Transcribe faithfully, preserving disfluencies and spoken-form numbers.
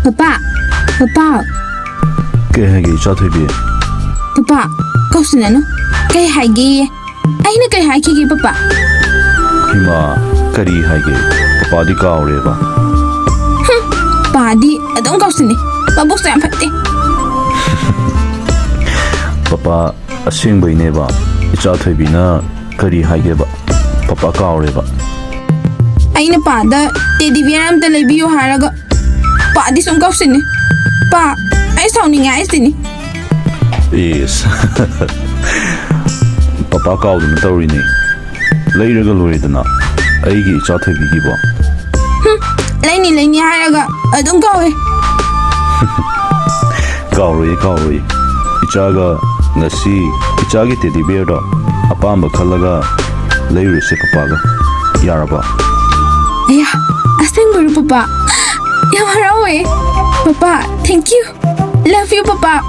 Papa, papa. ꯀꯩ ꯍꯥꯏꯒꯦ, ꯏꯆꯥ ꯊꯣꯏꯕꯤ? ꯄꯄꯥ, ꯀꯧꯁꯤꯟꯅꯅꯨ꯫ ꯀꯩ ꯍꯥꯏꯒꯦꯌꯦ? ꯑꯩꯅ ꯀꯩ ꯍꯥꯏꯈꯤꯒꯦ, ꯄꯄꯥ? ꯏꯃꯥ, ꯀꯔꯤ ꯍꯥꯏꯒꯦ? ꯄꯄꯥꯗꯤ ꯀꯥꯎꯔꯦꯕ꯫ ꯍꯨꯝ, ꯄꯥꯗꯤ ꯑꯗꯨꯝ ꯀꯥꯎꯁꯤꯟꯅꯩ꯫ ꯃꯕꯨꯛꯁꯨ ꯌꯥꯝ ꯐꯠꯇꯦ꯫ ꯄꯄꯥ, ꯑꯁꯦꯡꯕꯩꯅꯦꯕ꯫ ꯏꯆꯥ ꯊꯣꯏꯕꯤꯅ ꯀꯔꯤ ꯍꯥꯏꯒꯦꯕ? ꯄꯄꯥ ꯀꯥꯎꯔꯦꯕ꯫ ꯑꯩꯅ ꯄꯥꯗ teddy bear ꯑꯝꯇ ꯂꯩꯕꯤꯌꯨ ꯍꯥꯏꯔꯒ, ꯄꯥꯗꯤ ꯁꯨꯝ ꯀꯥꯎꯁꯤꯟꯅꯤ꯫ ꯄꯥ, ꯑꯩ ꯁꯥꯎꯅꯤꯡꯉꯦ ꯍꯥꯏꯁꯤꯅꯤ꯫ ꯏꯁ꯫ ꯄꯄꯥ ꯀꯥꯎꯗꯅ ꯇꯧꯔꯤꯅꯦ꯫ ꯂꯩꯔꯒ ꯂꯣꯏꯔꯦꯗꯅ, ꯑꯩꯒꯤ ꯏꯆꯥ ꯊꯣꯏꯕꯤꯒꯤꯕꯣ꯫ ꯍꯨꯝ, ꯂꯩꯅꯤ ꯂꯩꯅꯤ ꯍꯥꯏꯔꯒ ꯑꯗꯨꯝ ꯀꯥꯎꯋꯦ꯫ ꯀꯥꯎꯔꯣꯏꯌꯦ, ꯀꯥꯎꯔꯣꯏꯌꯦ꯫ ꯏꯆꯥꯒ ꯉꯁꯤ ꯏꯆꯥꯒꯤ teddy bearꯗꯣ ꯑꯄꯥꯝꯕ ꯈꯜꯂꯒ ꯂꯩꯔꯨꯔꯁꯦ ꯄꯄꯥꯒ꯫ ꯌꯥꯔꯕ? ꯑꯌꯥ, ꯑꯁꯦꯡꯕꯩꯔꯣ ꯄꯄꯥ? ꯌꯥꯝ ꯍꯔꯥꯎꯋꯦ꯫ Papa, thank you꯫ Love you, papa.